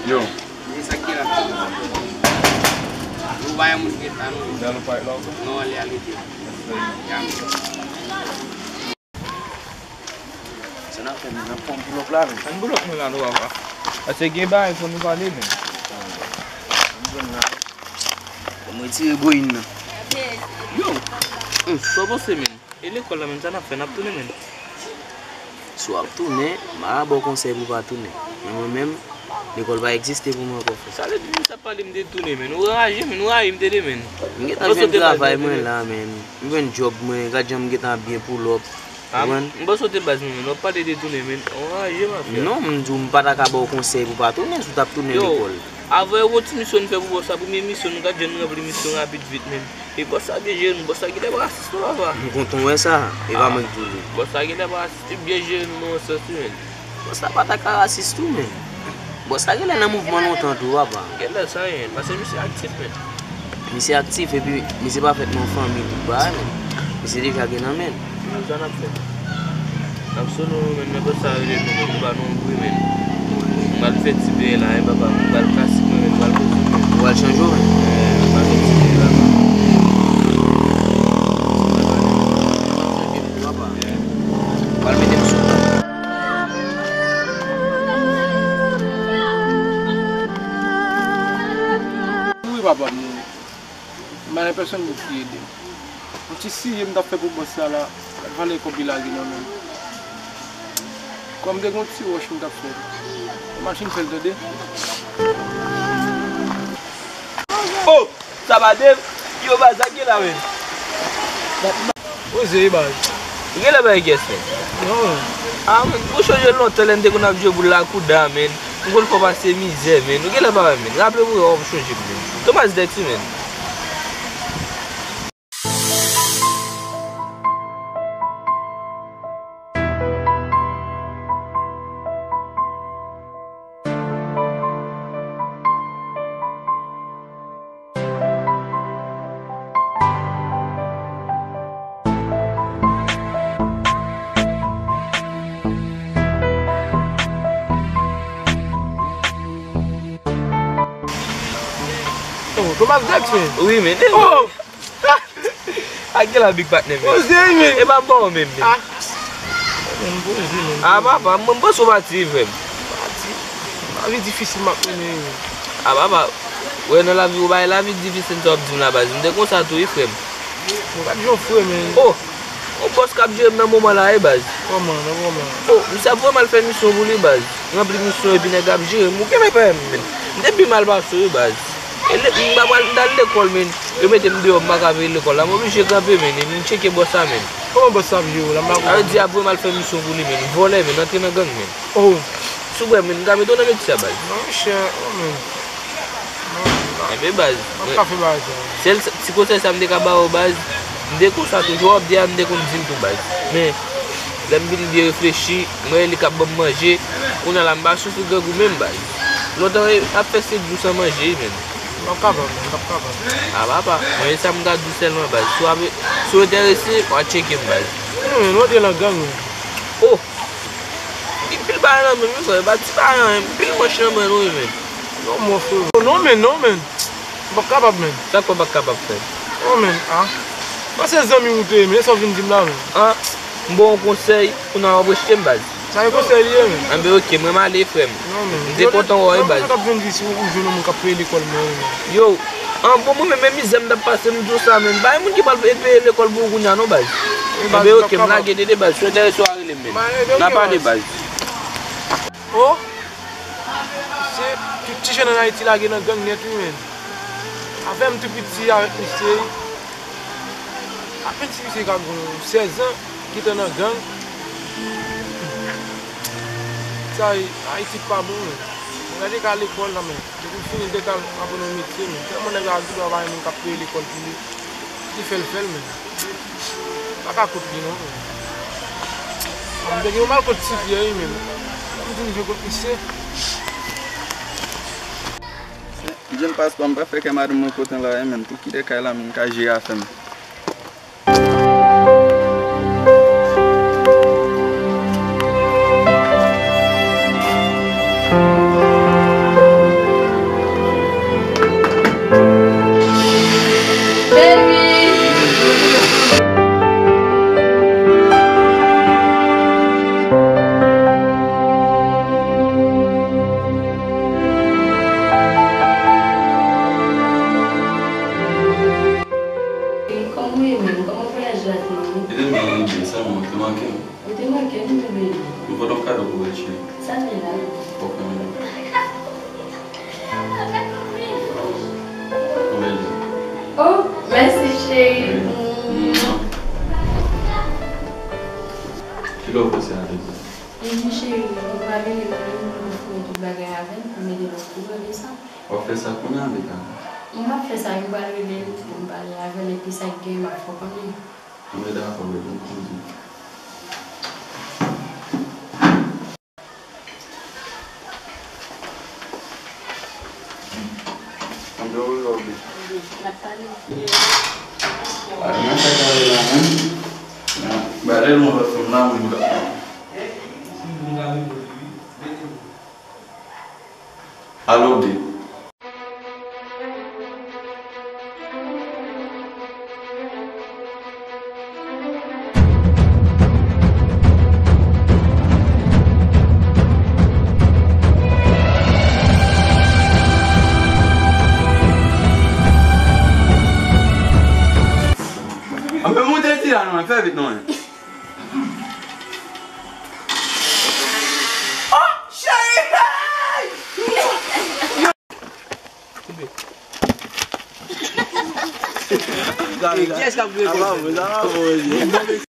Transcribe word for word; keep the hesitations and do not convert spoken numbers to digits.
Yo. Men sa k gen la. Nou pa yon moun ki ta nou. Nan nou pa la. Non, ale, ale, te. Ya, men. Sa n ap fè, men, n ap fè yon pull up la, men. Ann pull up mwen la, nou, papa. Paske gen bagay fò nou pale, men. Bon, mwen retire boyin nan. Yo! Hum, sa w panse, men? E lekòl la menm, sa n ap fè? N ap tounen menm? Si w ap tounen, m a ba w konsèy pou w pa tounen. Men mwen menm, lekòl pa egziste pou mwen ankò, frè. Sa vle di, misye ap pale m de tounen, men. Ou raje, men. Ou rayi m tande, men. M gentan jwenn travay mwen la, men. M jwenn djòb mwen, gad jan m gentan byen pull up. Ah, konprann? M panse w te baz mwen, men. W ap pale de tounen, men. Ou raje, ma frè. Non, m di w, m pa ta ka ba w konsèy pou w pa tounen, si w t ap tounen lekòl. Yo, avan yo gon ti misyon n fè pou bòs la, premye misyon, nou gad jan n ranpli misyon rapid vit, men. E bòs la byen jere nou, bòs la genlè pa rasis non, papa. M kontan wè sa, e pa mwen ki di w li. Bòs la genlè pa rasis, li byen jere nou nan yon sans wi, men. Bòs la pa ta ka rasis tou, men. Bòs la genlè nan mouvman lontan tou, papa. Genlè sa ye, paske misye aktif, men. Misye aktif, epi misye pa fèt nan yon fanmi tout bagay, men. Misye deja gen nan men l. Sa n ap fè? N ap solo, men, men, bòs sa rele nou, men, nou ba nou yon bri, men. M al fè ti byen la, e papa, m pral klasik mwen, men, m pral poze, men. Ou al chanje w, men? Eh, m al fè ti byen la, men. M al mete m sou. Wi, papa, m, m pa gen pèsonn pou ki ede m. Yon ti siye m t ap fè pou bòs sa la, gad valè kòb li lage nan men m. Kòm m te gen yon ti wòch m t ap fè. Machin fè l tande. Oh! Sa pa de, yo baz, sa k gen la, men. Poze, baz. Ou genlè bay gyès, men. Non. Ah, men, ou chonje lontan lè n te konn ap jwe boul lakouda, men. M konn fè w pase mizè, men. Ou genlè pa wè, men. Raple w, w ap chonje m, men. Thomas Dex, men. Oh, Thomas Jackson. Wi, men. Oh! Ak gen la big patnè, men. Poze, men. E pa bon, menm, men. Ah. Men, poze, men. Ah, papa, mwen, m panse w pati, frè m. Pati. Lavi difisil m ap mennen, men. Ah, papa, wè, nan lavi, ou bay lavi difisil, sa w ap di m la, baz. M te konsa tou, wi, frè m. Mwen pa t jan frè, men. Oh! Yon bòs k ap jere m nan moman la, wi, baz. Kòman, nan moman? Oh, misye ap voye m al fè misyon pou li, baz. Ranpli misyon, epi nèg la ap jere m. Ou genlè pa wè m, men. M te pi mal pase w, wi, baz. E lè, m pa pral, m t al lekòl, men. Yo mete m deyò, m pa ka veye lekòl la. M oblije kanpe, men, e m tcheke bòs sa, men. Kòman bòs sa ap jere w la? M pa konprann. Sa vle di, y ap voye m al fè misyon pou li, men. Vòlè, men, antre nan gang, men. Oh. Si w kwè, men, m ka mete w nan metye a, baz. Non, monchè, oh, men. Non, m pa, enben, baz, m pa ka fè bagay sa. Sèl sa, ti konsèy sa m te ka ba w, baz. M te konsa tou, jan w ap di a, m te konn di l tou, baz. Men, lè m vin byen reflechi, m wè li k ap ban m manje. Kounye a la, m pa soufri grangou menm, baz. Lontan, e, ap fè sèt jou san manje, wi, men. M p ap kapab, m p ap kapab. A, papa, mwen, e sa m ka di w sèlman, baz. Si w ap, si w enterese, w a tcheke m, baz. Non, men, nou antre nan gang, wi. Oh! Gen pil bagay nan men m, wi, frè. E pa ti bagay, anyen. Pil manch nan men nou, wi, men. Non, mon frè. Non, men, non, men. M p ap kapab, men. Sa k fè w p ap kapab, frè? Non, men, ah. Paske zanmi w te ye, men, e sa w vin di m la, men. Ah, m ba w yon konsèy, kounye a w ap rejte m, baz. Sa e konsèy li ye, men. Anben, oke, mwen m ale, frè m. Non, men. M te kontan wè w, wi, baz. Mwen kontan w t ap vin di si w jwenn yon moun k ap peye lekòl mwen, wi, men. Yo, an bon, mwen menm, men mizè m t ap pase, m di w sa, men. Pa gen moun ki pral peye lekòl pou ou kounye a, non, baz. Anben, oke, m lage tete, baz. Si w enterese, w a rele m, men. N a pale, baz. Oh! Se tout ti jèn ann Ayiti lage nan gang nèt, wi, men. Afè m tou piti avèk misye. Apenn si misye ka gen sèz an, gentan nan gang. Sa, Ayiti pa bon, men. Mwen gade ka lekòl la, men. Depi l fini, l te ka al aprann yon metye, men. Tèlman nèg la di, pa gen moun k ap peye lekòl pou li. Li fè l, fè l, men. Pa ka kont li non. M te gen yon mal kont Sipyè wi menm. M vin jwe kont misye. M jwenn paspò, m pa fè kè madanm mwen kontan la wi menm. Pou kite kay la, m ka jere afè m. Ou wè, cheri. Sa te la. Ok, mwen. Ou bèl. Oh, mèsi, cheri. Wi. Ki lè w panse ale? Epi, cheri, ou pa vini pou nou fini tout bagay avè l, pou mete lòt koulè de sa. W ap fè sa kounye a, Beka? Mwen p ap fè sa, m pral rele l pou m pale avè l, epi sa k gen, m ap fè w konnen. Anben, dakò, bebe, m konnen. Anben, wi, wi. N ap pale. A, nan sa k ale la menm? Nan, ba lè yon lòt fanm la, mwen. Alo, babe. Anben, moute ti la non, fè vit non. Oh, cheri! Gade, gade. Kiyès k ap gre konsa?